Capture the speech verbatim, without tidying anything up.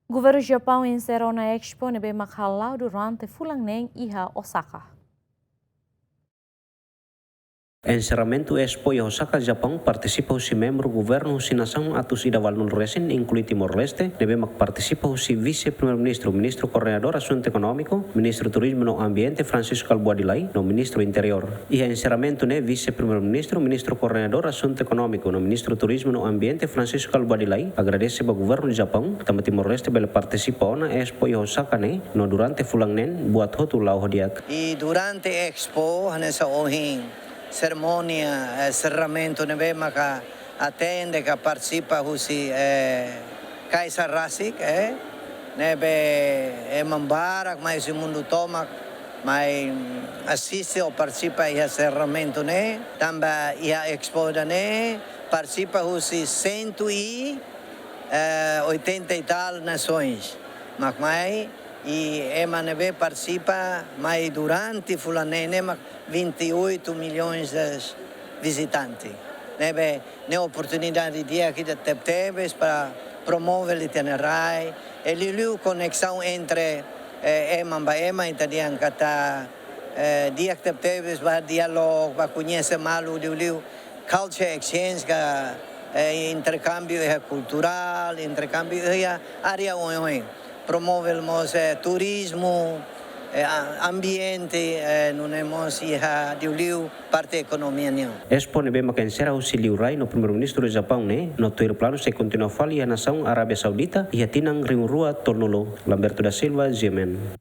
Governu Japaun enserra ona Expo ne'ebé mak hala'o durante fulan neen iha Osaka. Enserramentu Expo iha Osaka, Japaun, partisipa husi membru governu husi nasaun atus ida valunulu resin, inklui Timor-Leste, ne'ebé mak partisipa husi Vise-Primeiru-Ministru, Ministru Koordenadór Asuntu Ekonómiku, Ministru Turizmu no Ambiente, Francisco Kalbuadi Lay, no Ministru Interiór. Iha enserramentu ne'e, Vise-Primeiru-Ministru, Ministru Koordenadór Asuntu Ekonómiku no Ministru Turizmu no Ambiente, Francisco Kalbuadi Lay, agradese ba Governu Japaun, tanba Timor-Leste bele partisipa ona Expo iha Osaka ne'e, no durante fulan neen, buat hotu la'o ho di'ak. I durante Expo, hanesan ohin, serimónia, eh, enserramentu ne'ebé maka atende ka partisipa husi, eh, Caixa rasik, eh, ne'ebé ema barak mai husi mundu tomak mai asiste ou partisipa iha enserramentu ne'e, tanba iha Expo ida-ne'e partisipa husi cento e, eh, oitenta e tal nações. Mak mai, i ema ne'ebé partisipa mai durante fulan neen ne'e mak vinte e oito milhões de visitantes. Ne'ebé ne'e oportunidade di'ak ida tebetebes para promove ita-nia rai, i liuliu koneksaun entre, eh, ema ba ema, ita dehan katak, eh, di'ak tebetebes ba diálogu, ba koñese malu, liuliu culture exchange ka, eh, interkámbiu, eh, kulturál, interkámbiu, eh, área oioin. Promove mós, eh, turizmu, eh, a-, ambiente, eh, nune'e mós iha liuliu parte ekonomia nian. Expo ne'ebé maka enserra husi liurai no Primeiru-Ministru Japaun ne'e, no tuir planu sei kontinua fali iha nasaun Arábia Saudita, iha tinan rihun rua tolunulu. Lamberto da Silva, G M N.